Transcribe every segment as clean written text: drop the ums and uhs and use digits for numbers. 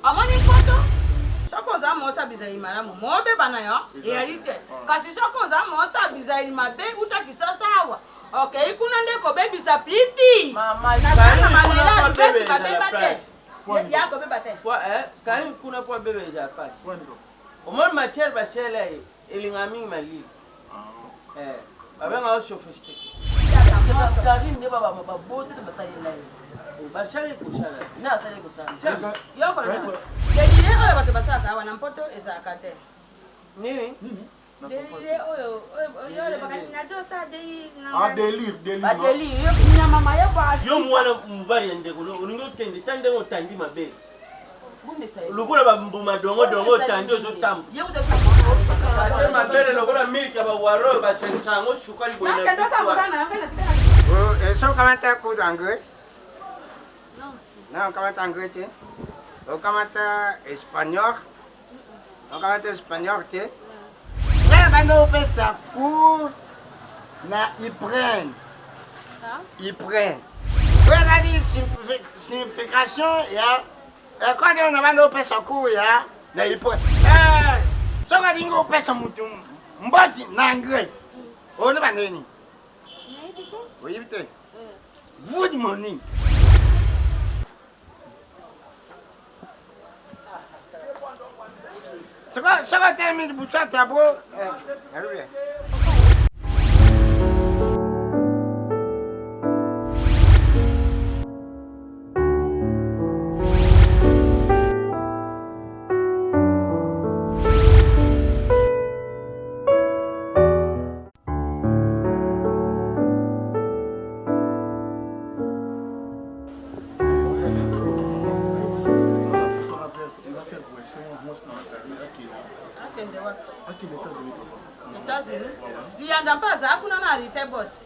Omoni poto, soki oza mosa bizaleli malamu, mobeba na yo eyali te. Kasi soki oza mosa bizaleli mabe uta Kisasa awa, okei kuna nde kobebisa pipi. Nasala malela lubesi babeba te. Ya kobeba te. Karine kuna po abeba ezala pasi. Omoni matière basalela ye elingaka mingi malili. Eh, babengaka yo sophistique. Karine nde babota to basalela ye. Basali kosala. Nde asali kosala. Yo kolanda. Delire oyo bato basalaka awa na mpoto ezalaka te. Nini? Delire oyo oyo olobaka nazosala dei. Ah delire, delire. Ba delire. Nyama mayebo. Yo mwana mobali ya ndeko olingi okende ta ndenge otandi mabele. Lokola ba mbuma dongo dongo otandi ozotambola. Batie mabele lokola miliki ya ba waro oyo basangisa yango sukali boye na Oh, so kamata cours anglais? Non, kamata anglais te. Okamata espagnol? Okamata espagnol te. Nga banda opesa cours na Ukraine. Ukraine. Oyo ezali signification ya ekode oyo na banda opesa cours ya na Ukraine. Soki olingi opesa motu mboti na anglais, oloba ndenge nini? Oyebi te? Good morning. Soki otelemi liboso ya tableau, nalobi. Akende wapi? États-Unis. Liyanza mpe azala kuna na Rife Boss.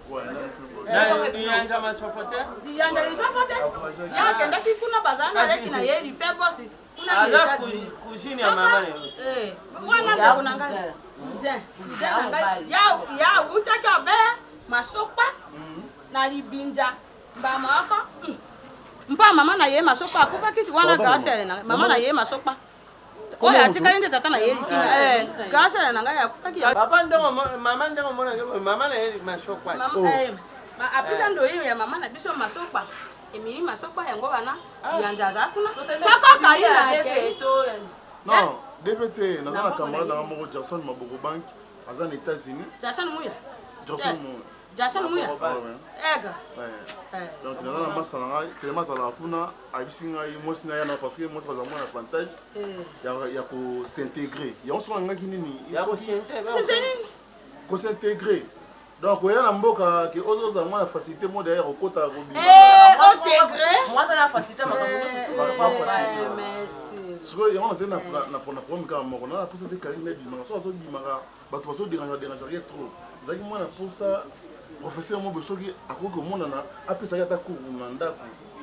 Liyanza masofo te. Liyanza lisofo te. Ye akendaki kuna bazala na leki na ye Rife Boss. Kuna na Aza États-Unis. cousine ya mama na yo. Eh, wana ndeko na ngai. Cousin, cousin na ngai. Ya ya awutaki obe masokpa na libinja mbamoko. Mpa mama na ye masokpa akufaki wana grâce na mama na ye masokpa. Oyo atikali nde tata na ye likinga. Eh, grâce na ngai akufaki. Papa ndongo mama ndongo mona mama na ye masokpa. Mama eh, apesa ndoyi ya mama na biso masokpa. Emili masokpa yango wana yanza aza kuna. Soko Karine ake. Non, DVT, naza na camarade nanga moko Jackson Maboko Bank, aza na États-Unis. Jackson Muya. Jackson Muya. Jackson Muya. Ega. Donc naza na masa na ngai, tellement azalaka kuna, ayebisi ngai mwasi na ye na parce que mwasi bazala mwana avantage ya ya ko s'intégrer. Yango soki nangaki nini? Ya ko s'intégrer. Ko s'intégrer. Donc koya na mboka ke ozozala mwana facilité mo derrière okota kobima. Eh, intégré. Mwasi na facilité makambo nyonso tout ba Merci. Sikoyo yango nazali na problème kaka moko na posa te Karine ebimaka soki azobimaka bato bazo déranger déranger ye trop. Ezalaki mwana posa professeur moko soki akoki komonana apesaki ata cours na ndako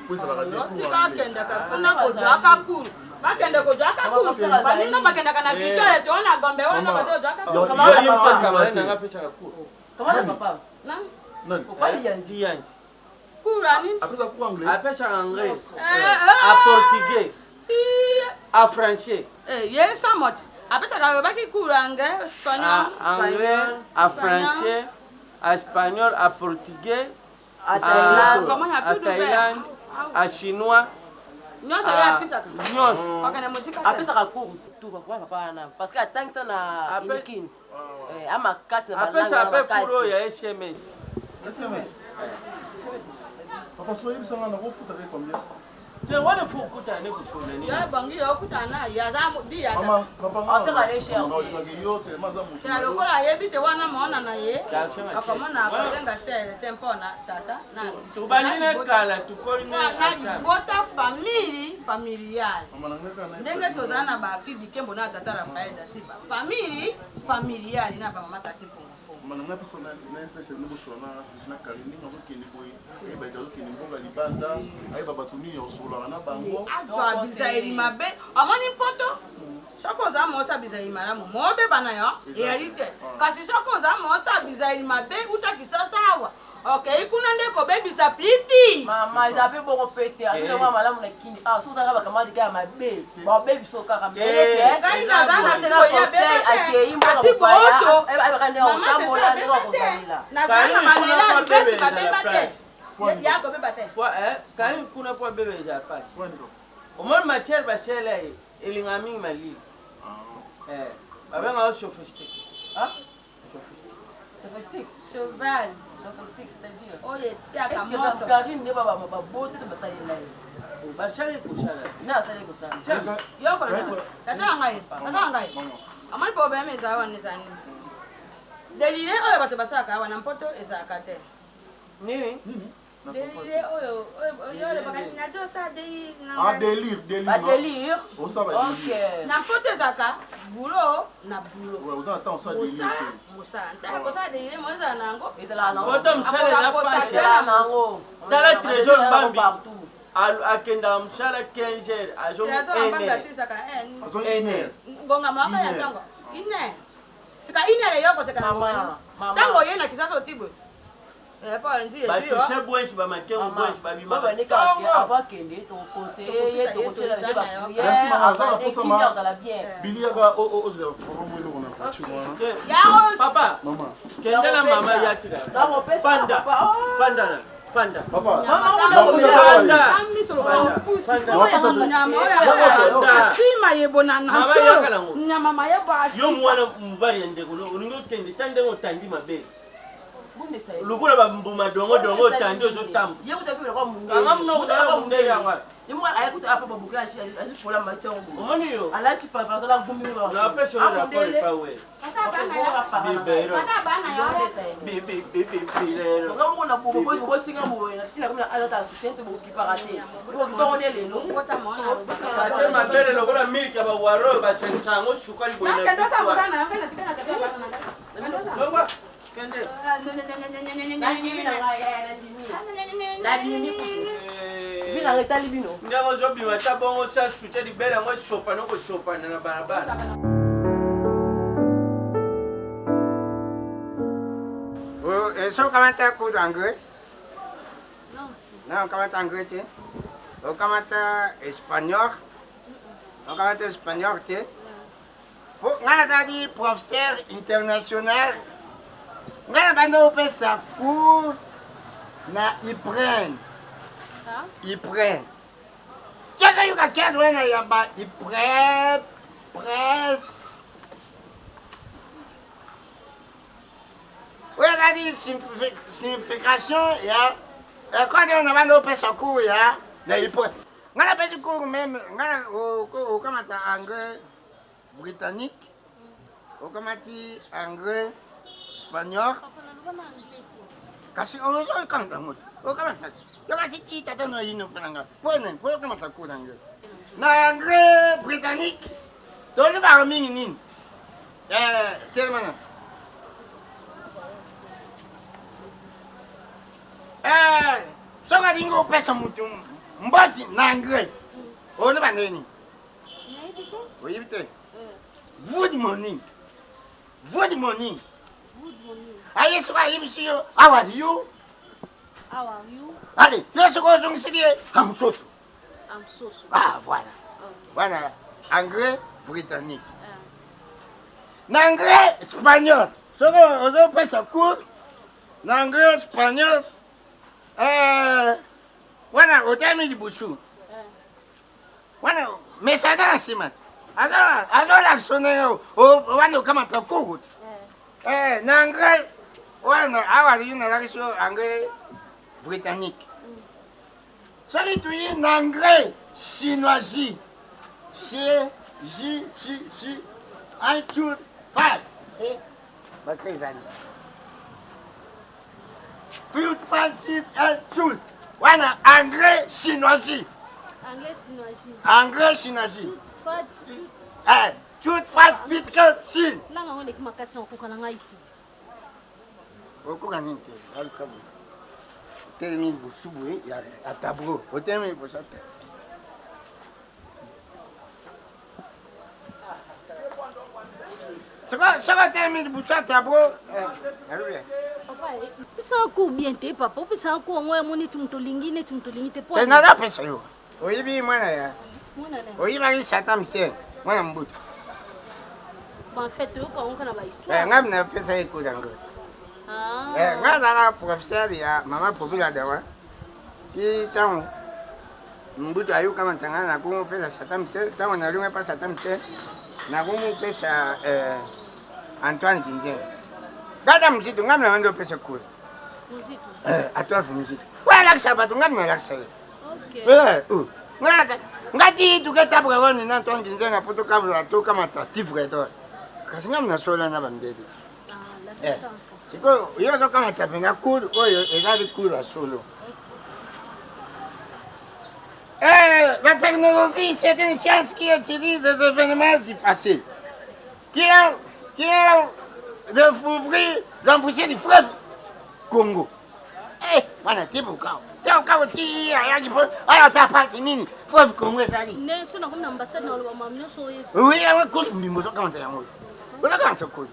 po ezalaka bien cours Tika akendaka kuna kozwaka cours. Bakende kozwaka cours. Baninga bakendaka na Victoire to na Gombe wana bazozwaka cours. Yo ye mpe camarade nanga apesaka cours. Kamata papa. Nani? Obali yanzi. Yanzi. Cours ya nini? Apesa cours anglais. Apesaka anglais. A portugais. A français. Eh, ye samot. Apesaka alobaki cours anglais, espagnol. A anglais, a français, a espagnol, a portugais, A Thaïlande. a Thaïlande, a chinois. Nyonso ye apisaka. Nyonso. Okende mosika te. Apesaka cours tout papa papa wana parce que atangisa na Unikin. Eh, amakasi na ba Apesa pe cours oyo ya SMS. SMS. Papa soki oyebisa nga nakofutaka ye combien? Te wana faut okutana ne kosolola nini. Yo ebongi yo okutana na ye aza di ya Mama, papa nga. Asaka ne cher. Olingaki yo tellement aza motu. Tala lokola ayebi te wana mwana na ye Tension na akomona akosenga sele te mpo na tata na Tobandi ne kala tukoli ne na ensemble. libota famille familiale Mama na nga kaka na ndenge tozala na bafi bikembo na tata Rafael da Silva famille familiale na bamama tati mpongo Mama na nga pesa na na na na bosola na na Karine ndenge azokende boye ayeba ete azokende mboka libanda ayeba bato nini osololaka na bango. Azwa bizaleli mabe omoni mpoto soki oza mosa bizaleli malamu mobeba na yo eyali te kasi soki oza mosa bizaleli mabe uta Kisasa awa. Okei kuna nde kobebisa pipi. Mama eza pe bongo pe te atuka mwa malamu na kini ah soki otaka bakamati kaka mabe baobebi so kaka ngai naza na sikoyo akei mboka mopaya ayebaka ndenge akotambola ndenge akozalela naza na malela lubesi babeba te ya kobeba te Karine kuna po abeba eza pasi omoni matière basala ye elingaka mingi malili babengaka sophistique. Sophistique. Sauvage. Sophistique, c'est-à-dire. Oyo etiaka Est-ce que moto. Karine nde ba ba bote to basalela ye? Basali kosala. Na asali kosala. Yo kolanda. Tata na ngai, tata na ngai. Amoni problème eza wana eza nini? Delire oyo bato basalaka awa na mpoto ezalaka te. Nini? Delire oyo oyo olobaka nini? Nazosa delire na Ah, ngai. délire, délire. Ba délire. Osala ba délire. Ok. Na mpoto ezalaka boulot na boulot. Ouais, oza na temps osala délire Mosala, te. mosala. Ntaka kosala delire mo ezala na yango. Ezalaka na Poto mosala eza pasi. Ezalaka na yango. Tala Trésor Ezalaka Mbambi. partout. Akendaka mosala 15 heures azongi Trésor 1 Mbambi heure. asilisaka Azongi Une une heure. ngonga moko ya ntongo. Une heure. Sika une heure eyo koseka na ngonga nini? Ntango oye na Kisasa otibwe. Eh, Paul Nziye, tu yo. Batushe bwenshi bamakengo bwenshi babimaka Babandeka ntongo. avant akende tokokonseye ye tokotiela ye Merci, mama. Aza na posa, ma. bapriere azala bien. Bili yaka ozela papa mo eloko na voiture wana. Yango Papa, Mama. kende na mama ya tika. Nakopesa, Fanda. papa. Oh. Fanda na. Fanda. Papa. Fanda. miso Fanda. lokola Fanda. nyama oyo Fanda. atima yebo na na Mama ntolo. yaka nango. Nyama mayebo Yo mwana mobali ya ndeko olingi okende ta ndenge otandi mabe. Bundesa ye. Lokola bambuma dongo dongo otandi ozotambola. Ye kuta pe lokola mundele. Kanga munoko Mutu alokola kaka mundele yango wana. Ye moko aye kuta apa babukela azifola mati yango boye. Omoni yo. Alati papa azala gumi Na apesi yo rapport epa we. Bibero. Bi bi bi bi bilero. Nga moko na bobotinga boye na ntina komi na alata soutien te bokipaka te. Bokipango nde lelo. Batie mabele lokola miliki ya bawaro oyo basangisa yango sukali boye na victoire. Longwa, kende. Nandimi na ngai nandimi. Nandimi kutu. Vi na ngai etali bino. Ndenge ozobima ta bongo sa soutien libele yango esopana okosopana na balabala. Esi okamata cours d'anglais? Non, okamata anglais te. Okamata espagnol? Okamata espagnol te. Po ngai nazalaki professeur international. Ngai nabanda kopesa cours na Ukraine. Ukraine. Tozoyoka cadre wana ya ba Ukraine, presse. Oyo ezalaki signification ya ekode oyo nabanda kopesa cours ya na Ukraine. Ngai napesi cours meme, ngai okamata anglais britannique, okamati anglais espagnol, kasi ozokamata yango te, okamata te. Yo kasi ti tata no ayino mpo na ngai, mpo nini? Mpo okamata cours na anglais. Na anglais britannique, tolobaka mingi nini? Telema na. Soki alingi opesa motu mboti na anglais, oloba ndenge nini? Oyebi te? Good morning. Good morning. Aye soki ayebisi yo, how are you? How are you? Allez, yo soki ozongiseli ye, I'm so so. I'm so so. Ah, voilà. Voilà, anglais britannique. Na anglais espagnol. Soki ozopesa cours na anglais espagnol, wana otami liboso. Wana mesa aza na nsima te. Azolakisa ndenge wana okamata cours te. Na anglais wana awa yo nalakisi yo anglais britannique. Soki toyi na anglais chinoisie, C J C C 1 2 5. Bakri ezali. 2 5 6 1 2. Wana anglais chinoisie. Anglais chinoisie. Anglais chinoisie. Fat, Tout fat vite que si. Langa ngo eleki makasi na kokoka na ngai te. Okoka nini te? Aluka boye. Otelemi liboso boye ya tableau. Otelemi liboso ya tableau. Soki otelemi liboso ya tableau, nalobi. Papa, Opesaka cours bien te papa, opesaka cours yango yango neti moto olingi neti moto olingi te. Te nazapesa yo. Oyebi mwana ya oyibaki satan mse mwana mbutu. Bon, en fait, toyoka yango kaka na ba histoire. Eh, ngai napesa ye cours yango. Ah. Eh, ngai azalaka professeur ya mama Popila Dawa. Ti ntango mbutu ayokamata ngai nakomopesa satan mse, ntango nalingi epa satan mse nakomopesa eh, Antoine Kinzenga. Kaka mzitu ngai na wendo opesa cours. Muzito. Eh, Adolphe Muzito. Oyo alakisa bato ngai nalakisa ye. Okay. Eh, oh. Ngai ngai ti tuketabuka wani na Antoine Kinzenga mpo tokabola tokamata tifre to. Kasi ngai nasola na bambeli. Ah, Eh. lakisa. Sikoyo yo ozokamata mpenza cours oyo ezali cours ya solo. Eh, la technologie, c'est une science qui utilise des événements si faciles. Qui ont, qui ont découvert l'embouchure du fleuve Congo. Eh, wana te bokao. Te bokao ti ayaki po aya ta pasi nini fleuve Congo ezali. Nde so nakomi na ambassade na oloba mama nyonso oyebi. Oui, awa koli mbimbo ozokamata yango. Ozokamata koli.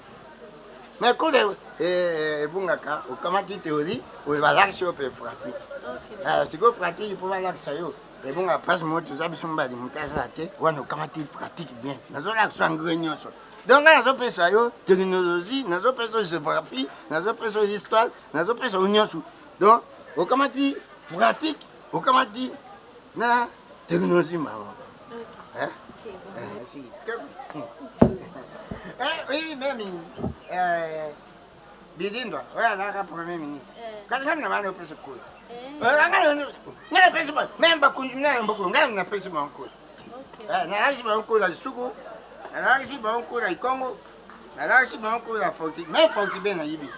Mais koli ebungaka okamati théorie oyo balakisi yo mpe pratique. Okay. Sikoyo pratique mpo balakisa yo ebonga mpasi moko toza biso mibali moto azala te wana okamati pratique bien nazolakisa yango nyonso donc ngai nazopesa yo technologie nazopesa yo géographie nazopesa yo histoire nazopesa yo nyonso donc okamati pratique okamati na technologie mama Okay. Eh? C'est bon. Eh, si. Eh, oui, même euh, Bidindwa oyo azalaka premier ministre Eh. kasi ngai na bana opesa kula Eh. ngai napesi meme bakonzi na mboko ngai napesi bango kula Okay. nalakisi bango kula lisuku nalakisi bango kula ikongo nalakisi bango kula forti meme forti be nayibi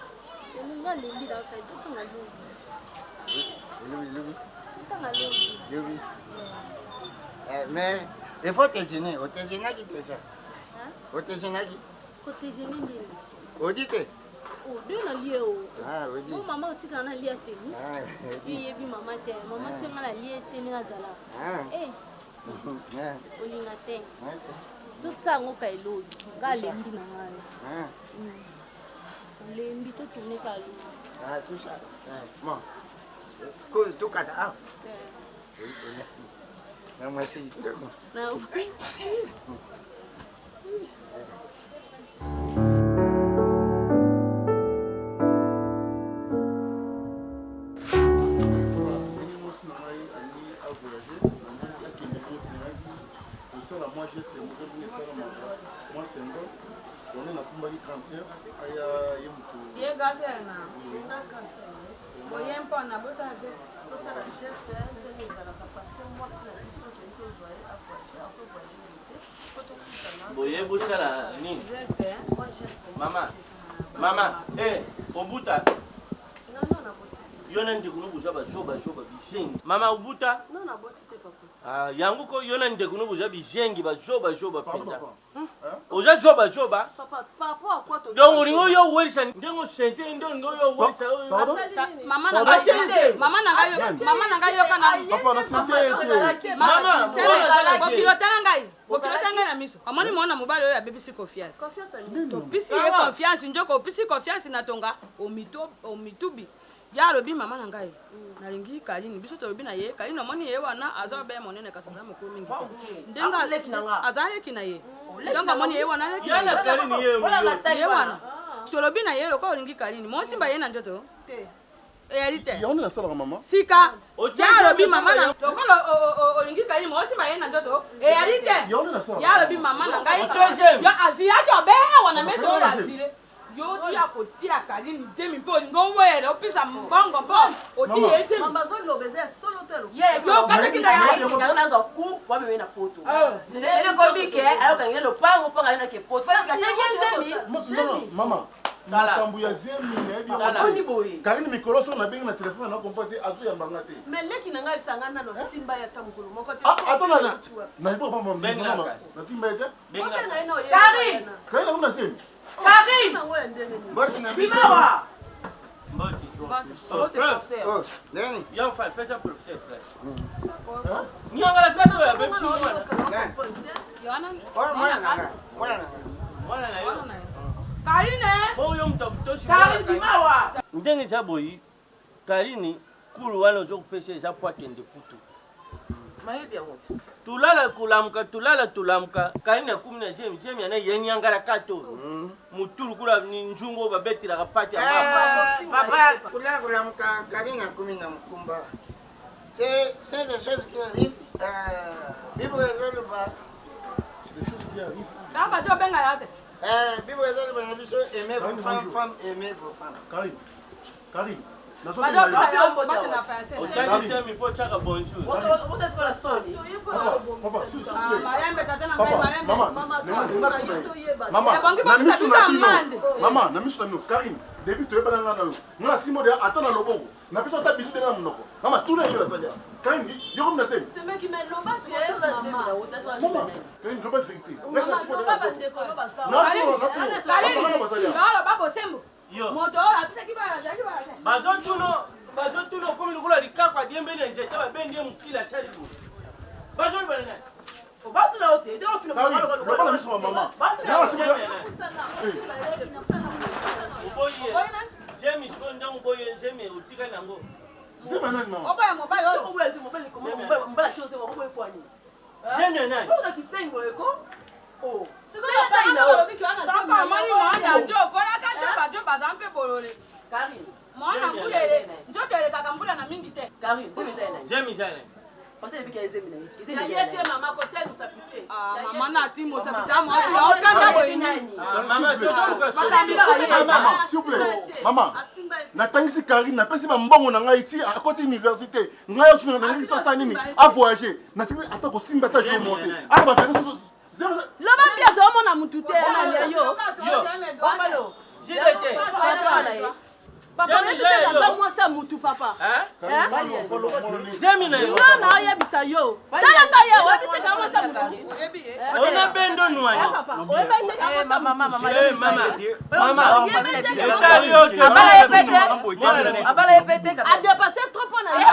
Nga lembi na kaka totanga lobi. lobi lobi Totanga lobi. lobi mais il faut te gêner otegenaki déjà Hein? otegenaki Kotegene nini? odi te Oh, de nalie o. Ah, odi Bo mama otikala nalia te. Ah, Yo yebi mama te. Mama so nga nalie te ndenge azala. Ah. Eh, Ah. olinga te. Ok. Totisa yango ka elobi. Nga alembi na ngai. Ah. Olembi totourne ka lobi. Ah, tout ça. Ah, bon. Cool, tout kata. Ah. Na mwasi kitoko. Na Ndenge mwasi na ngai alingi avoyage, namoni akende moko tinaki kosala mwa geste moko ndenge esalamaka mwa symbole wana nakumbaki grande sœur aya ye moto Ye grande sœur na. Boye mpo na bosala geste. Tosala geste ndenge ezalaka parce que mwasi na biso toyei tozwa ye avoyage akovoyage te po tokutana. Boye bosala nini? Geste, hein? Mwa geste. Mama, mama, eh, obuta. Non, non, naboti te. Yo na ndeko no boza bazobazoba bizengi. Mama obuta? Non, naboti te papa. Ah, yango ko yo na ndeko no boza bizengi bazobazoba Pardon, mpenza. papa. Hein? Oza zobazoba. Papa, par rapport à quoi Donc olingi oyo owelisa ndenge osente nde olingi oyo owelisa oyo. Pardon? Mama na ngai, Pardon? mama na ngai, mama na ngai yoka na. Papa, na sente ete. Mama, Bokilo tala ngai. Bokilo tala ngai na miso. Amoni mwana mobali oyo abebisi confiance. Topisi ye confiance njoko opisi confiance na tonga omito omitubi. Ya alobi mama na ngai. Nalingi Karine biso tolobi na ye Karine omoni ye wana aza be monene kasi aza mokolo mingi te. Ndenge Aleki na nga. aza leki na ye. Donc amoni ye wana aleki na Ya na ye. Karine ye Ye wana. Tolobi na ye lokola olingi Karine. Mosimba ye na nzoto. Eyali te. Yango nde nasalaka mama. Sika. Otie Ya alobi nzoto mama na yo. lokola olingi Karine mosimba ye na nzoto. Eyali te. Yango nde nasalaka. Ya alobi mama na ngai. Otie zemi. Yo azilaki obe awa na meso oyo azile. Yo tia kotia Karine zemi mpo olingi owele opesa mbongo mpo otie ye zemi. Mama azoloba eza ya solo to ya lokuta? Yo kataki na ye. Yango nazwa cours po ameme na poto. Ah. Eloko bike ayokangele lopango mpo akangele nake poto. Atiaki zemi. Non, non, mama. Tala. Makambo ya zemi nayebi yango Tala. te. Oni boye. Karine mikolo soki nabengi na telefone na kompa te azoyamba nga te. Mais leki na ngai ebisa ngai nano simba ye ata mokolo moko te. Ah, ata na na liboka pamba Benga mama ka. nasimba ye te. Benga. Obenga ye na oyeba Karine! ye na. Karine akomi na zemi. Karine! Nango ya ndenge nini? Mbote na biso. Bimawa! Mboti. Mbote, Prof. professeur. Oh, ndenge Yo fa pesa professeur classe. Hein? Nyangala kato ya bebisi mwana. nani? Yo wana Oh, mwana na ngai. Mwana na ngai. Mwana na yo. wana na ye. Karine. Oyo moto akutosi. Karine bimawa. Ndenge eza boyi Karine kulu wana ozo kopesa eza po akende kutu. Mayebi yango ti. Tulala kulamuka tulala tulamuka Karine akumi na zemi zemi yana ye nyangala kato. Mutulu kula ni nzungu oyo babetelaka pati ya mama. Papa, kulala kulamuka Karine akumi na mokumba. C'est c'est des choses qui arrivent. Bible ezoloba. C'est des choses qui arrivent. Kaka bato obenga ya te. Bible ezoloba na biso aimez vos femmes, femmes aimez vos femmes. Karine, Karine. Otyaki semi mpo otyaka bonjour. Papa, s'il te plaît. Papa, maman, mama, na miso na bino, mama, na miso na bino, Karine, depuis toyebana nga na yo, nga na simo de ata na loboko, na biso ata bisu de na monoko. Mama, tuna yo azali awa. Karine, yo komi na semi. Mama, Karine, loba vérité. Loba bosembo. Moto oyo apesaki bana azalaki bana te. Bazotuna bazotuna okomi lokola likaku adiembeli na nzete babendi ye mokili asali boye. Bazoloba na nani? Batuna yo te, ndenge ofina Loba na miso ya mama. Oboyi ye. Zemi sikoyo ndenge oboyi ye zemi otikali nango. Zemi ya nani mama? Oboya mobali oyo. Zemi ya nani? Soko amoni mwana njo okolaka te bajo baza mpe bolole. Mwana mbula ele nzoto elekaka mbula na mingi te. Zemi eza ya nani? Ah, mama na ati mosapi ta mwasi ya okanda boye nini? Mama, tozoluka Mama, s'il vous plaît. Mama, natangisi Karine, napesi bambongo na ngai ti akoti université. Ngai osi na ngai so nini? A voyager. Natiki ata kosimba ata jour monte. Ala ba faire so Loba mpe azomona mutu te na yo. Zilete. Papa, oyebi te aza mwasi ya mutu papa. Zemi na yo. Nga na oyebisa yo. Tala ngai ye, oyebi te ka mwasi ya mutu. Ona bendo nwani. Papa, oyebi te ka mwasi ya mutu. Eh, mama. Mama. Etali yo te. Abala ye pete. A dépassé trop mpo na ye.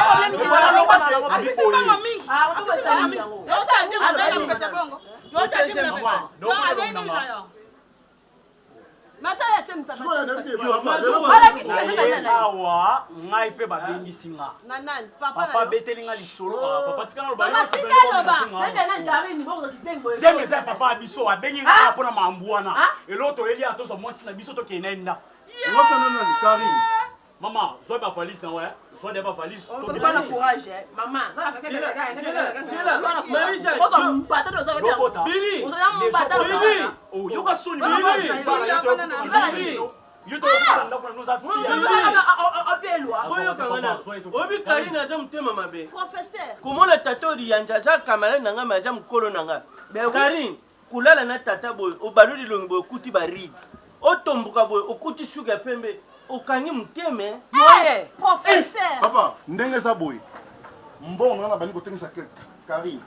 Apesi bango mingi. Apesi bango mingi. Yo ta adi mobali pete bongo. Yo ta adi mobali. Yo adi nini na yo? Awa ngai mpe babengisi nga papa abeteli nga lisolo papa tika nalobazembe eza ya papa ya biso abengi nga mpona mambu wana eloko toyeli ya tozwa mwasi na biso tokende na ye ndako mama zwa bavalise na we zwa de bavalise yoka soni Boyokanga na oyebi Karine aza motema mabe. Komona tata oyo liyanza aza camarade na ngai mais aza mokolo na ngai. Karine kolala na tata boye obaloli elongi boye okuti ba ride otomboka boye okuti suki ya pembe okangi motema. Professeur. Papa, ndenge eza boye. Mbongo na bandi kotengisa Karine.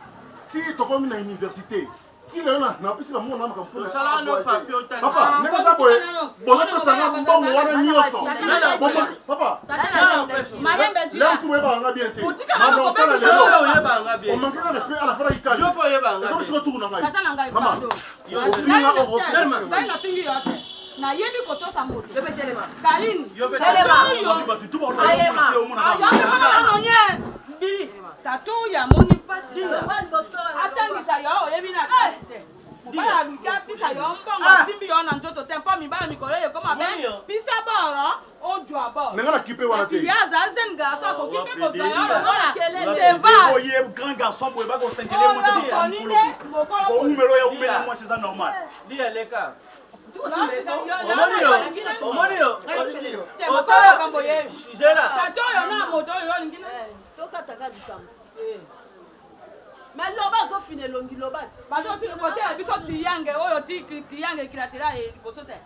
Ti tokomi na université. Ti lelo na napesi ba mbongo na makambo mpona Osala no papier otangisa. Papa, ndenge eza boye. Bozopesa nga mbongo wana nyonso. Papa, Malembe lelo mosusu boyebaka nga bien te. Otikala Manda na osala kobebisa lelo. Yo oyebaka nga bien. Omanke nga respect ala fana ikali. Yo mpe oyebaka nga Ekomi bien. sikoyo tour na ngai. Tata na ngai Mama, pardon. ofinga oyo ofinga. Ngai nafingi yo te. Nayebi kotosa moto. Karine. Yo mpe Tata oyo. Bili. Tata oyo amoni mpasi. Atangisa yo oyebi na kasi te. Mobali aluki apisa yo mbongo asimbi yo na nzoto te mpo mibala mikolo oyo ekoma be pisa boro ojwa boro. Ndenge na kipe wana Kasi te. ye aza jeune garçon akoki mpe kozwa yo lokola seva. Oye grand garçon boye bakosengele mwasi Oyo okoni nde mokolo oumelo ya umela mwasi eza normal. Lia leka. Omoni yo. Omoni yo. Te mokolo makambo ye. Zela. Tata oyo na moto oyo olingi na. Tokataka likambo. Mais loba azofina elongi loba ti. Bazotela biso triangle oyo triangle ekilatela liboso te.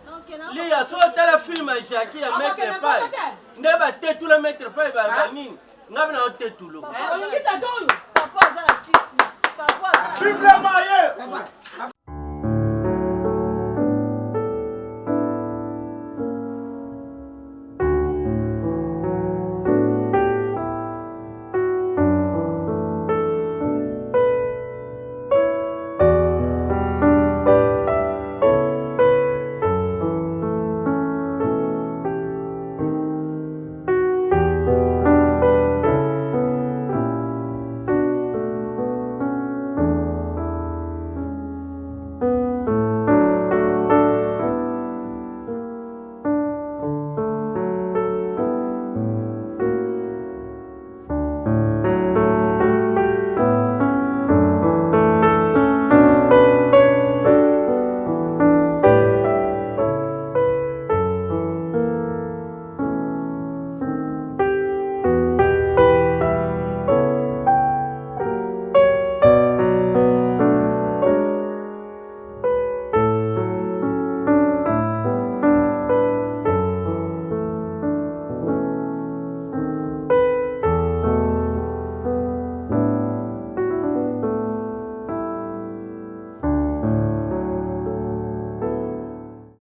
Lia so otala film ya Jackie ya Maître Pai. Nde batetula Maître Pai ba nini? Nga mpe na otetulo. Olingi tata oyo? Papa aza na kisi. Papa aza na Vive le maye!